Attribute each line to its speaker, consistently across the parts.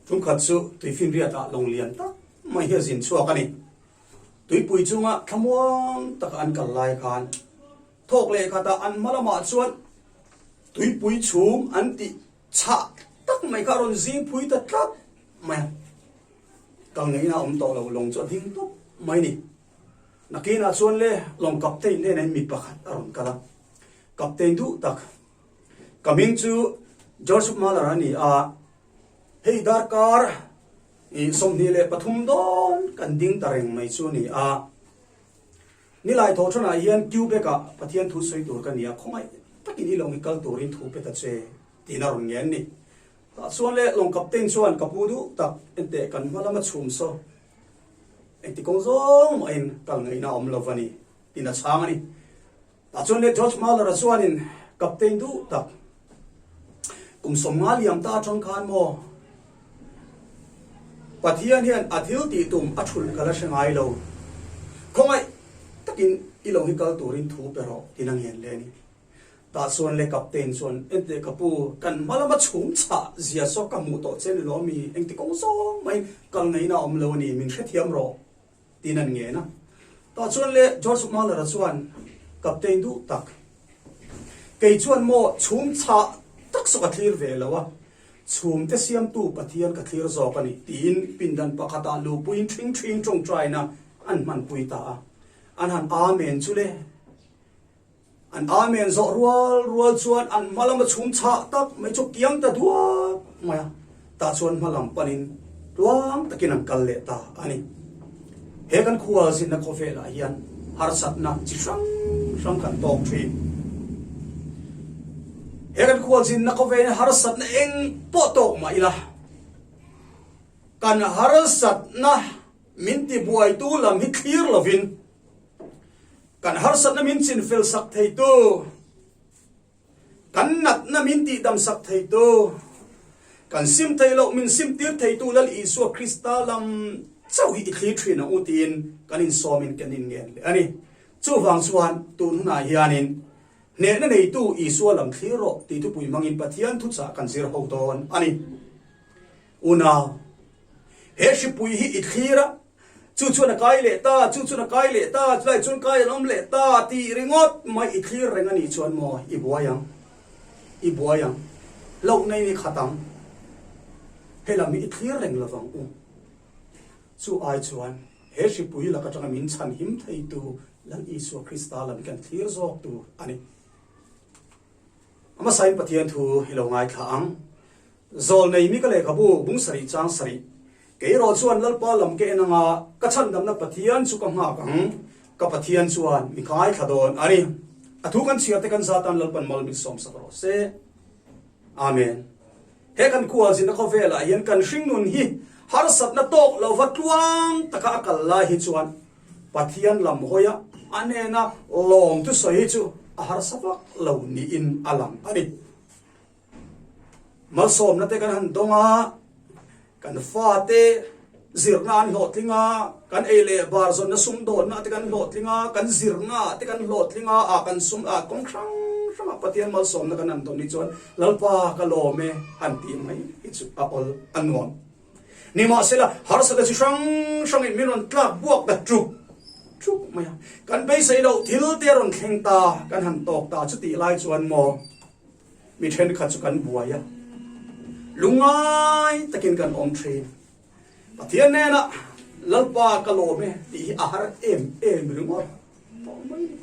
Speaker 1: Ṭumkhat chu tuifinriatah lawng lian tak mai hi a zin chhuak a ni. Tuipui chunga thlamuang taka an kal lai khan thawk leh khatah an hma lamah chuan tuipui chhum an tih chhah tak mai kha a rawn zing phui ta tlat mai a. Kal ngaihna a awm tawh lo, lawng chu a ding tawp mai a ni. Nakinah chuan le lawng captain hnenah mi pakhat a rawn kal a, captain duh tak Ka hming chu George Muller a ni a, hei darkar 23 dawn kan ding ta reng mai chu a ni a. Nilai thaw thanah hian Quebec-ah Pathian thu sawi tur ka ni a, khawngaih takin i lawng i kal turin thu pe ta che tiin a rawn ngen ni. Tah chuan le lawng captain chuan ka pu duh tak enteh kan hma lama chhum saw engti kawng zawng mahin kal ngaihna a awm lo va ni tiin a chhang a ni. Tah chuan le George Muller-a chuanin captain duh tak kum 50 liam ta atang khan maw Pathian hian a thil tih tum a thulh ka la hre ngai lo. Khawngaih takin i lo hi kal turin thu pe rawh tiin a ngen leh a ni. Tah chuan le captain chuan enteh ka pu kan hma lama chhum chhah zia saw ka hmuh tawh che ni lo mi engti kawng zawng maiin kal ngaihna a awm lo a ni min hrethiam rawh. Tiin an ngen a. Tah chuan le George Muller-a chuan Captain duh tak, Kei chuan maw chhum chhah tak saw ka thlir ve lo a, chhumte siamtu Pathian ka thlir zawk a ni, tiin pindan pakhatah lupuiin ṭhing ṭhing ṭawngṭaina an hmanpui ta a. An han Amen chu le. An Amen zawh rual rual chuan an hma lama chhum chhah tak mai chu kiang ta duak mai a, tah chuan hma lam panin tluang takin an kal leh ta a ni. He kan khual zinna khawvelah hian harsatna chi hrang hrang kan tawk thin. He kan khual zinna khawvel hian harsatna eng pawh tawk mah ila, kan harsatna min tibuaitu lam hi thlir lovin, Kan harsatna min chinfel sak theitu, kan natna min tihdam sak theitu, kan sim theih loh min sim tir theitu Lal Isua Krista lam chauh hi i thlir thin ang u tiin kan insawmin kan inngen leh a ni. Chuvang chuan tun hunah hianin hnehna neitu Isua lam thlir rawh tih thupui hmangin Pathian thuchah kan zir ho dawn a ni. Unau, he hripui hi i thlir a, Chu chuan a kai leh ta, chu chuan a kai leh ta, chulai chuan kai an awm leh ta tih ringawt mai i thlir reng a nih chuan maw i buai ang, i buai ang, hlauhna in i khat ang, helam hi i thlir reng lo vang u. Chu ai chuan he hripui lak atanga min chhan him theitu Lal Isua Krista lam hi kan thlir zawk tur a ni. A hmasain Pathian thu i lo ngaithla ang. Zawlnei mi ka lehkhabu bung sarih chang sarih, Kei erawh chuan Lalpa lam ka en anga ka chhandamna Pathian chu ka nghak ang, ka Pathian chuan mi ngaithla dawn a ni. A thu kan chhiar te kan zatan Lalpan mal min sawmsak rawh se. Amen. He kan khualzinna khawvelah hian kan hringnun hi harsatna tawk lova tluang taka a kal lai hi chuan Pathian lam hawia a hnena lawm thusawi hi chu a harsa vak lo niin a lang a ni. Malsawmna te kan han dawng a, kan fate zirna an hlawhtling a, kan ei leh bar zawnna sumdawnna te kan hlawhtling a, kan zirna te kan hlawhtling a, ah kan sum ah kawng hrang hrangah Pathian malsawmna kan han dawn hi chuan Lalpa ka lawm e han tih mai hi chu a awl a nuam. Nimahsela harsatna chi hrang hrangin min rawn tlak buak ta ṭuk ṭuk mai a, kan beisei loh thil te a rawn thleng ta, kan han tawk ta chutih lai chuan maw, Mi thenkhat chu kan buai a, lungngai takin kan awm thin. Pathian hnenah Lalpa ka lawm e tih hi a har em em ringawt tawh mai ni.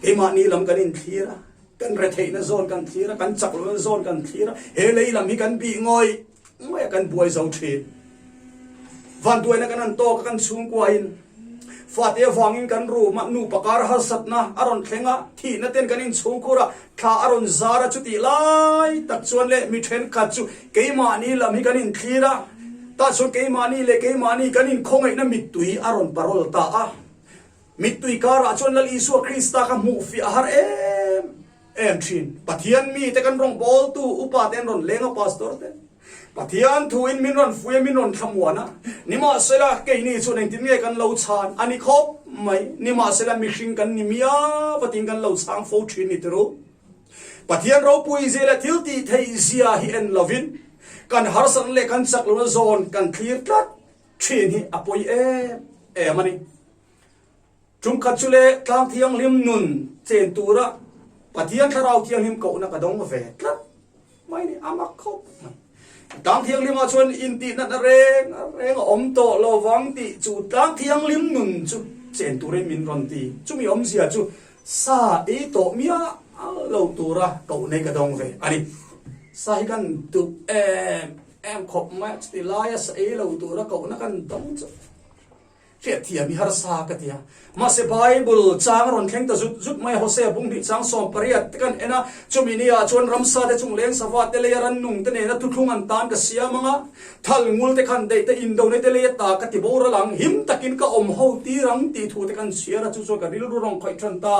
Speaker 1: Keimahni lam kan inthlir a, kan retheihna zawn kan thlir a, kan chak lohna zawn kan thlir a, he lei lam hi kan bih ngawih ngawih a, kan buai zo thin. Vanduaina kan han tawk a kan chhungkuain fate avangin kan room a nupa kar harsatna a rawn thleng a, thihna ten kan inchhungkhur a, thla a rawn zar a chutih lai tak chuan leh mi thenkhat chu keimahni lam hi kan inthlir a, tah chuan keimahni leh keimahni kan inkhawngaihna mittui a rawn parol ta a. Mittui karah chuan Lal Isua Krista kha hmuh fiah a har em em thin. Pathian mite kan rawngbawltu upa te an rawn leng a pastor te. Pathian thuin min rawn fui a, min rawn thlamuan a. Nimahsela, keini chuan engtin nge kan lo chhan a ni khawp mai. Nimahsela, mihring kan ni miau a tiin kan lo chhang fo thin ni tiru. Pathian ropui zia leh thil tih theih zia hi en lovin, Kan harsatna leh kan chak lohna zawn kan thlir tlat thin hi a pawi em em a ni. Tumkhat chu le tlang thianghlim nun chen tura Pathian Thlarau Thianghlim kohna ka dawng ve tlat mai ni, a mak khawp mai. Tlang thianghlimah chuan intih natna reng reng a awm tawh lo vang tih chu tlang thianghlim nun chu chen turin min rawn ti. Chumi awmzia chu sa ei tawh miah lo tura kohna hi ka dawng ve a ni. Sa hi kan duh em em khawp mai a, chuti laia sa ei lo tura kohna kan dawng chu. Hriatthiam hi harsa ka ti a. Mahse Bible chang a rawn thleng ta zut zut mai a, Hosea bung hnih chang 18 te kan en a, chumi ni ah chuan ramsa te chung leng sava te leia rannung te nena thuthlung an tan ka siam ang a, thal ngul te khan daih te indona te leia ta ka ti boral ang, him takin ka awm ho tir ang tih thu te kan chhiar a, chu chuan ka rilru rawn khawih tan ta.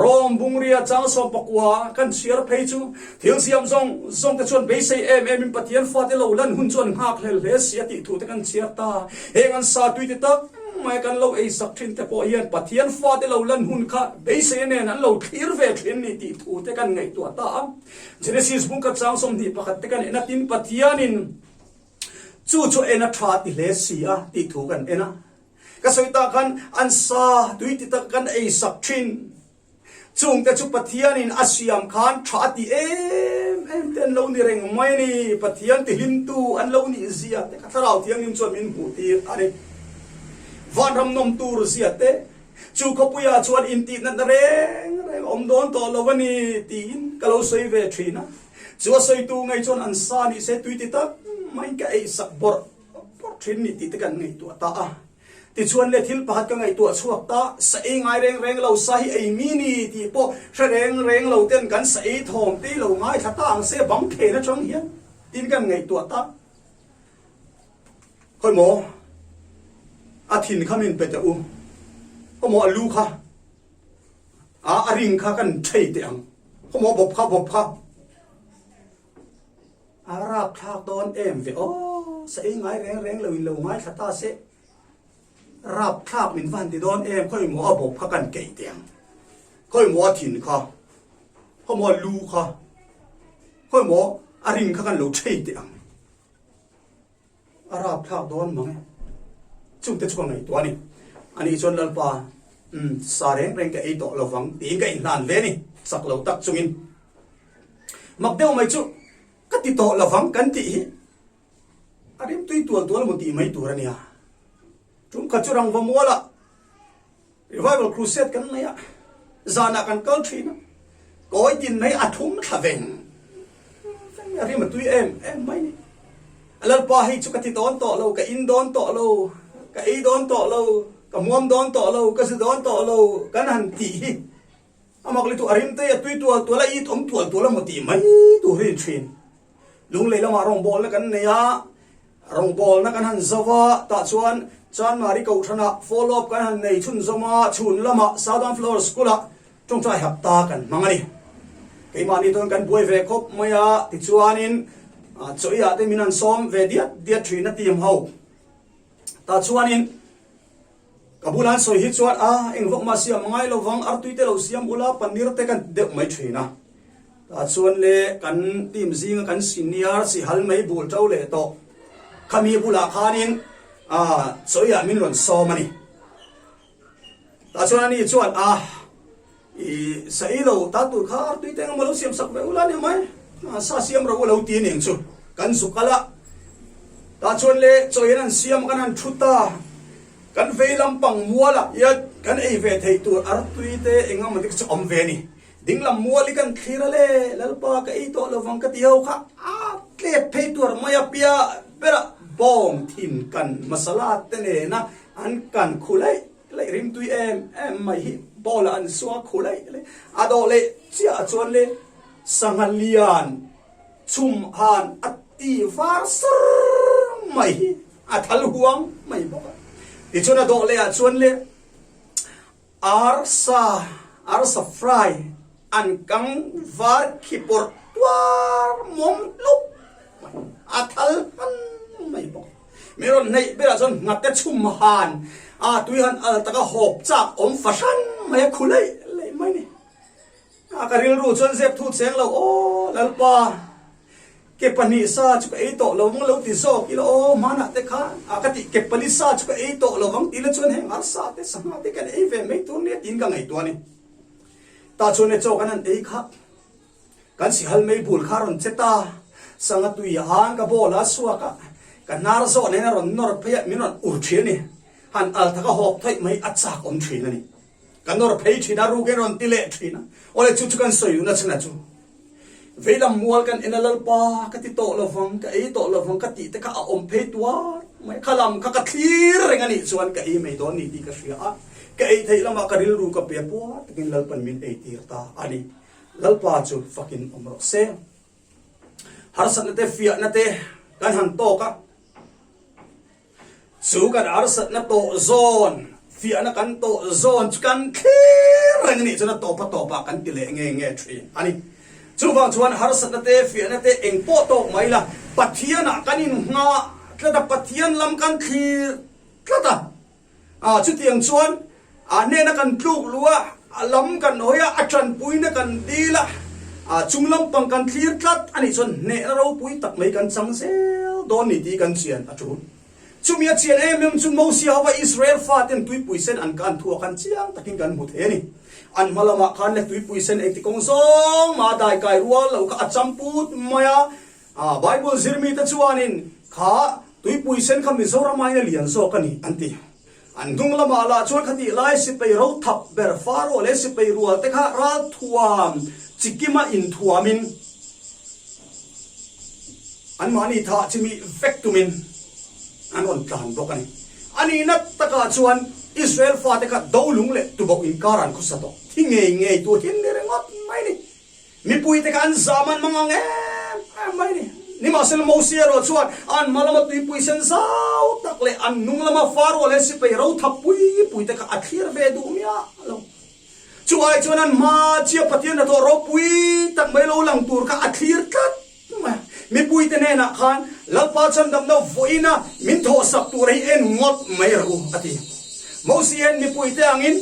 Speaker 1: Rom bungria chang 19 kan chhiar phei chu thil siam zawng zawng te chuan beisei em em in Pathian fate lo lan hun chu an nghak hlel hle si a tih thu te kan chhiar ta. Heng an sa tui te tak mai kan lo ei sak thin te pawh hian Pathian fate lo lan hun kha beisei nen an lo thlir ve thin ni tih thu te kan ngaihtuah ta a. Genesis bung khat chang 21 te kan en a tin Pathianin chu chu en a tha ti hle si a tih thu kan en a. Ka sawi tak khan an sa tui ti tak kan ei sak thin. Chungte chu Pathianin a siam khan tha a ti em em te an lo ni reng mai a ni. Pathian tihlimtu an lo nih zia te kha Thlarau Thianghlim chuan min hmuh tir a ni. Vanram nawm tur zia te chu khawpuiah chuan intih natna reng reng a awm dawn tawh lo a ni tiin ka lo sawi ve thin a. Chu a sawitu ngei chuan an sa nih se tui ti tak maiin ka ei sak bawrh Pawr thin ni tih te kan ngaihtuah ta a. Tichuan le thil pakhat ka ngaihtuah chhuak ta, sa ei ngai reng reng lo, sa hi ei mi ni tih pawh hre reng reng lo ten kan sa ei thawm te lo ngaithla ta ang se bang phen atang hian tin kan ngaihtuah ta. Khawi maw a thin kha min pe teh u, khawi maw a lu kha a a ring kha kan thei teh ang, khawi maw bawp kha bawp kha. A rapthlak dawn em ve aw, sa ei ngai reng reng lo in lo ngaithla ta se, rapthlak min van ti dawn em, khawi maw a bawp kha kan keih teh ang, khawi maw a thin kha, khawi maw a lu kha, khawi maw a ring kha kan lo thei teh ang. A rapthlak dawn mang e. Chungte chu ka ngaihtuah a ni. Ani chuan Lalpa, umm, sa reng reng ka ei tawh lo vang tiin ka inhlan ve a ni, chak lo tak chungin. Mak deuh mai chu ka ti tawh lo vang kan tih hi a rimtui tual tual emaw tih mai tur a nia. Tumkhat chu rangva mualah Revival Crusade kan nei a, zanah kan kal thin a, kawi tin mai a thum thla veng veng a rim a tui em em mai ni. A Lalpa hei chu ka ti dawn tawh lo, ka in dawn tawh lo, ka ei dawn tawh lo, ka hmuam dawn tawh lo, ka zu dawn tawh lo kan han tih hi a mak lutuk a rim te a tui tual tual a it awm tual tual a maw tih mai tur hi ni thin. Lunglei lamah rawngbawlna kan nei a, Rawngbawlna kan han zo a, tah chuan Chanmari Kohhranah follow up kan han nei chhunzawm a, chhun lamah Southern Flower School-ah tawngtai hapta kan hmang a ni. Keimahni tawn kan buai ve khawp mai a, tichuanin chawiah te min han sawm ve diat diat thin a team ho. Tah chuanin ka bula an sawi hi chuan a engvawk mah siam ngai lo vang, artui te lo siam ula, paneer te kan ti deuh mai thin a. Tah chuan le kan team zinga kan senior sihal mai bul to leh tawh khami bulah khanin chawiah min rawn sawm a ni. Tah chuan ani chuan a i saih lo ta tur kha artui te engemaw lo siam sak ve ula nia mai sa siam ro lo ti ning chu kan zuk a la. Tah chuan le chawiin an siam kan han thu ta kan vei lampang mualah hian kan ei ve theih tur artui te engemaw te chu awm ve a ni. Dinglam mual i kan thlir a le, Lalpa ka ei tawh lovang ka ti ho kha a tlep phei tuar mai a pia berah bawng thin kan masala te nena an kan khu laih laih rimtui em em mai hi bowl ah an sua khu laih laih a dawh leh chiah ah chuan le sangha lian chhum han a ti var sar mai hi a thal huang mai bawk a tichuan a dawh leh ah chuan le Arsa, arsa fry an kang var khi pawrh tuar mawm hlup mai, a thal hman mai bawk. Mi rawn hneih berah chuan nghate chhum han a tui han al taka hawp chak awm fahran mai a khu leih leih mai ni. A ka rilru chuan zep thut cheng lo, aw Lalpa. Ke pahnih sa chu ka ei tawh lo vang lo ti zawk ila aw hmanah te khan a ka tih ke pali sa chu ka ei tawh lo vang tih la chuan heng arsa te sangha te kan ei ve mai tur nia tiin ka ngaihtuah a ni. Tah chuan e chaw kan han ei kha kan sihal mei bul kha a rawn che ta, sangha tui a ang ka bowl a suak a, ka hnar zawh nen a rawn nawr phei a min rawn ur thin a ni. Han al tak a hawp thawih mai a chak awm thin a ni. Ka nawr phei thin a ruk in rawn ti leh thin a, awle chu chu kan sawi duhna chhan a chu. Veilam mual kan en a Lalpa ka ti tawh lovang, ka ei tawh lovang ka tih te kha a awm phei tuar mai. Kha lam kha ka thlir reng a nih chuan ka ei mai dawn ni tih ka hria a, ka ei theih lamah ka rilru ka pe puar takin Lalpan min ei tir ta a ni. Lalpa chu fakin awm rawh se. Harsatna te fiahna te kan han tawk a. Chu kan harsatna tawh zawn, fiahna kan tawh zawn chu kan thlir reng a nih chuan a tawpa tawpah kan ti leh nge nge thin a ni. Chuvang chuan harsatna te, fiahna te eng pawh tawk mai la, Pathianah kan inngah tlat a, Pathian lam kan thlir tlat a. A, chutiang chuan a hnena kan tluk luh a, a lam kan hawi a, a tanpuina kan dil a, a chung lampang kan thlir tlat a nih chuan hnehna ropui tak mai kan chang zel dawn ni tih kan chian a tul. Chumi a chian em em chu Mosia hova Israel faten tuipui sen an kan thu a khan chiang takin kan hmu thei a ni. An hma lamah khan le tuipui sen engti kawng zawng mah dai kai rual lo kha a champut mai a, A Bible zirmite chuanin kha tuipui sen kha Mizoram aiin a lian zawk a ni an ti. An hnung lamah lah chuan khatih lai sipai ro thap ber Faro leh sipai rual te kha ral thuam chikima inthuamin anmahni thah chimih vek tumin an rawn tlan bawk a ni. A nihna takah chuan Israel fate kha dolung leh tuboh inkar an khawsa tawh thi ngei ngei tur hi an ni ringawt mai a ni. Mipui te kha an zam an mang ang em em mai ni. Nimahsela Mosia erawh chuan an hma lama tuipui sen zau tak leh an hnung lama Faro leh sipai ro tha pui pui te kha a thlir ve duh miah lo. Chu ai chuan an hma chia Pathian hnathawh ropui tak mai lo lang tur kha a thlir tlat mai a. Mipui te hnenah khan Lalpa chhandamna vawiina min thawhsak tur hi en ngawt mai rawh u, a ti. Mosi hian mipuite angin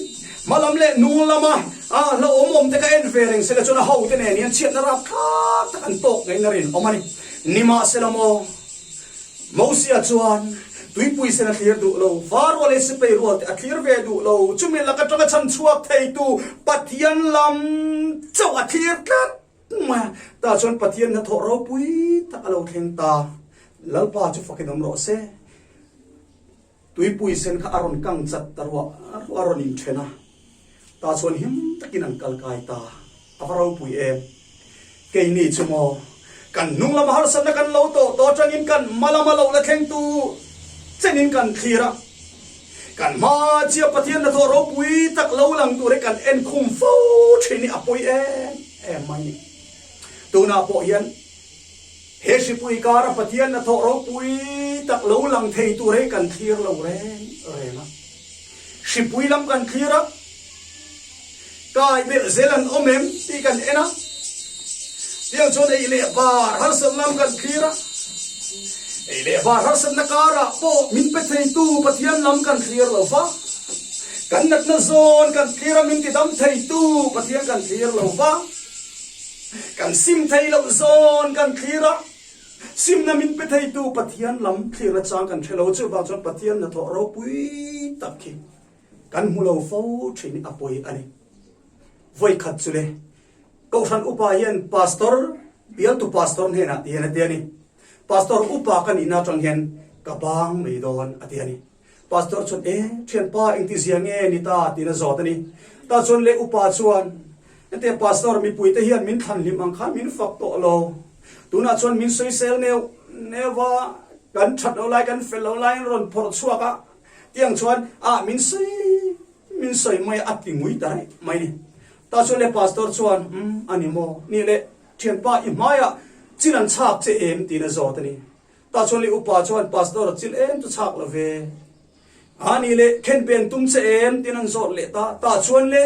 Speaker 1: hmalam leh hnung lama hlauhawm awm te kha en ve reng sela chuan a hote nen hian chhiatna rapthlak tak an tawk ngeiin a rinawm a ni. Nimahsela maw, Mosia chuan tuipui sen a thlir duh lo, Faro leh sipai rual te a thlir ve duh lo, chumi lak atanga chhan chhuak theitu Pathian lam chauh a thlir tlat mai a. Tah chuan Pathian hnathawh ropui tak a lo thleng ta. Lalpa chu fakin awm rawh se. Tuipui sen kha a rawn kang chat ta ruah ruah a rawn inthen a, tah chuan him takin an kal kai ta. A va ropui em! Keini chu maw, kan hnung lama harsatna kan lo tawh tawh atangin kan hma lama lo la thlengtu chenin kan thlir a, kan hma chiah Pathian hnathawh ropui tak lo lang tur hi kan en khum fo thin hi a pawi em em mai ni. Tunah pawh hian. He hripui kara Pathian hnathawh ropui tak lo lang thei tur hi kan thlir lo reng reng a. Hripui lam kan thlir a, kai belh zel an awm em tih kan en a. Tiang chuan ei leh bar harsat lam kan thlir a, ei leh bar harsatna karah pawh min pe theitu Pathian lam kan thlir lo va. Kan natna zawn kan thlir a, min tidam theitu Pathian kan thlir lo va. Kan sim thei loh zawn kan thlir a, simna min pe theitu Pathian lam thlirna chang kan hre lo. Chuvang chuan Pathian hnathawh ropui tak hi kan hmu lo fo thin hi a pawi a ni. Vawikhat chu le, Kohhran upa hian Pastor, bialtu Pastor hnenah ti hian a ti a ni. Pastor upa ka nihna atang hian ka bang mai dawn a ti a ni. Pastor chuan, E, thianpa, engtizia nge ni ta? tiin a zawt a ni. Tah chuan leh upa chuan, Enteh Pastor, mipuite hian min thlan hlim ang khan min fak tawh lo. Tunah chuan min sawisel neuh neuh a, kan that lo lai, kan fel lo laiin rawn phawrh chhuak a, tiang chuan ah min sawi min sawi mai a ti ngui ta reng mai ni. Tah chuan leh Pastor chuan, Umm, a ni maw? Nih leh, thianpa, i hmaiah chin an chhak che em? tiin a zawt a ni. Tah chuan leh upa chuan Pastor chil em chu chhak lo ve. A nih leh khen pen tum che em tin an zawt leh ta. Tah chuan le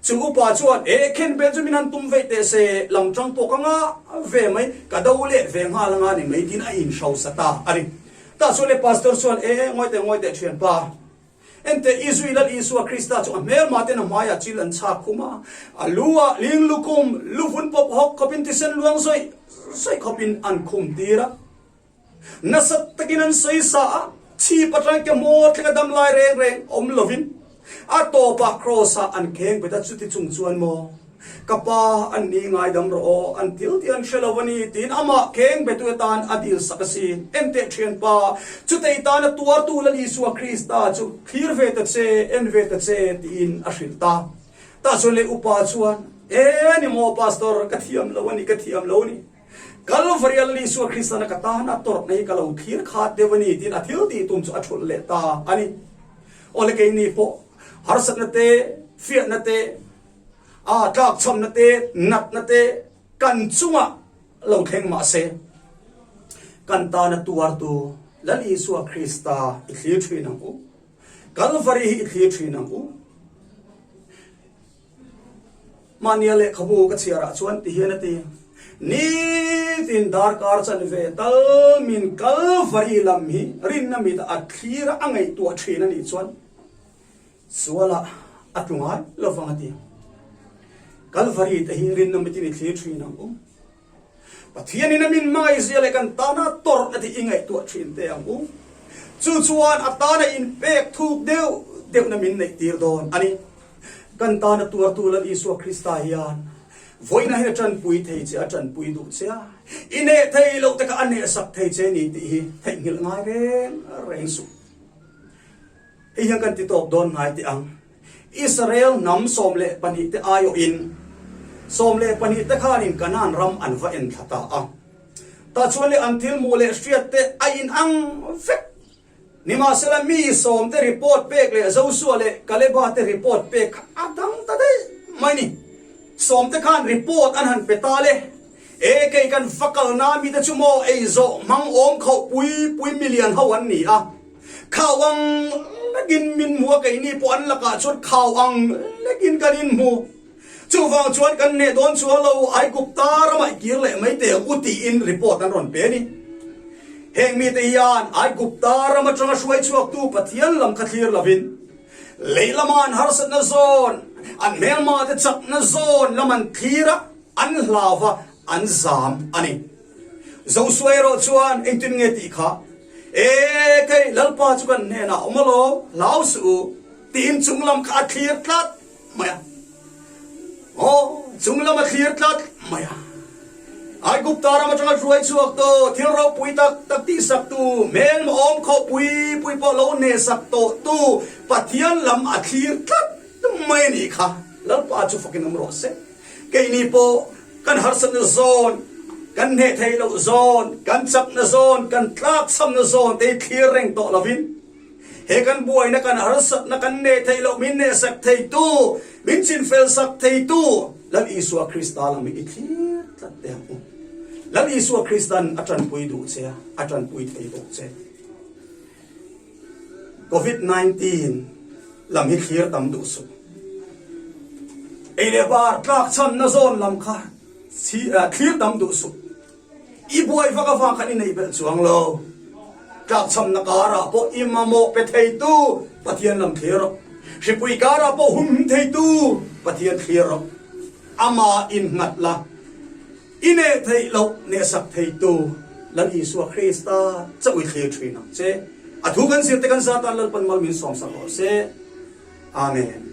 Speaker 1: chu upa chuan e khen pen chu min han tum veih teh se lam tang pawh ka nga ve mai ka do let ve nghal anga ni mai tin a inhrosa ta a ni. Tah chuan le Pastor chuan e ngawi teh ngawi teh thianpa. Enteh, Izui Lal Isua Krista chu a hmelma ten a hmaiah chil an chhak khum a, a lu ah ling lukhum, lu vun pawp hawk khawpin thisen luang zawih zawih khawpin an khum tir a. Nasa takin an sawi sa a, chhip atang ke hmawr thleng a dam lai reng reng awm lovin a tawpah kraws ah an kheng bet a, chuti chung chuan maw ka pa an ni ngaidam rawh aw, an thil tih an hre lo a ni tiin amah kheng betu atan a dil sak a si. Enteh thianpa, chutei tana tuartu Lal Isua Krista chu thlir ve ta che, en ve ta che tiin a hrilh ta. Tah chuan leh upa chuan, E ni maw Pastor, ka thiam lo a ni, ka thiam lo a ni. Kalvari a Lal Isua Kristana ka tan a tawrhna hi ka lo thlir khat deuh a ni tiin a thil tih tum chu a thulh leh ta a ni. Awle keini pawh harsatna te, fiahna te, a tlakchhamna te, natna te kan chungah lo thleng mah se kan tana tuartu Lal Isua Krista i thlir thin ang u. Kalvari hi i thlir thin ang u. Mahnia lehkhabu ka chhiarah chuan ti hian a ti, Nitin darkar chanve tal min Kalvari lam hi rinna mit a thlir a ngaihtuah thin a nih chuan sualah a tlu ngai lovang a ti. Kalvari te hi rinna mitin i thlir thin ang u. Pathianin a min hmangaihzia leh kan tana tawrh a tih i ngaihtuah thin teh ang u. Chu chuan a tana inpek thuk deuh deuhna min neih tir dawn a ni. Kan tana tuartu Lal Isua Krista hian vawiina hi a tanpui thei che, a tanpui duh che a, i neh thei loh te kha a nehsak thei che ni tih hi theihnghilh ngai reng reng suh. Hei hian kan ti tawp dawn ngai teh ang. Israel hnam 12 te aiawhin 12 te khanin Kanaan ram an va en thla ta a. Tah chuan leh an thil hmuh leh hriat te a inang vek. Nimahsela mi sawm te report pek leh Josua leh Kaleba te report pek kha a dang ta daih mai ni. Sawm te khan report an han pe ta le. E kei kan va kalna mite chu maw ei zawh hmang awm khauh pui pui milian ho an ni a. Khau ang lekin min hmu a, keini pawh an lakah chuan khau ang lekin kan inhmu. Chuvang chuan kan hneh dawn chuang lo, Aigupta ramah i kir leh mai teh ang u tiin report an rawn pe a ni. Heng mite hian Aigupta ram atanga hruai chhuaktu Pathian lam kha thlir lovin, lei lama an harsatna zawn, an hmelmate chakna zawn lam an thlir a, an hlau va, an zam a ni. Josua erawh chuan engtin nge tih kha, E kei, Lalpa chu kan hnenah a awm alawm, hlau suh u, tiin chung lam kha a thlir tlat mai a. Aw, chung lam a thlir tlat mai a. Aigupta ram atanga hruai chhuak tu, thil ropui tak tak tihsak tu, hmelma awm khawh pui pui pawh lo hnehsak tawh tu Pathian lam a thlir tlat mai a nih kha. Lalpa chu fakin awm rawh se. Keini pawh kan harsatna zawn, kan hneh theih loh zawn, kan chakna zawn, kan tlakchhamna zawn te hi thlir reng tawh lovin, he kan buaina, kan harsatna, kan hneh theih loh min hnehsak theitu, min chinfelsak theitu Lal Isua Krista lam hi i thlir tlat teh ang u. Lal Isua Krista'n a tanpui duh che a, a tanpui thei bawk che. Covid 19 lam hi thlir tam duh suh. Ei leh bar tlak chhanna zawn lam kha thlir tam duh suh. I buai vak avang khan i neih belh chuang lo. Tlak chhamna karah pawh i mamawh pe theitu Pathian lam thlir rawh. Hripui karah pawh humhum theitu Pathian thlir rawh. Amah innghat la. I neh theih loh nehsak theitu Lal Isua Krista chauh i thlir thin ang che. A thu kan zirte kan zatan Lalpan mal min sawmsak rawh se. Amen.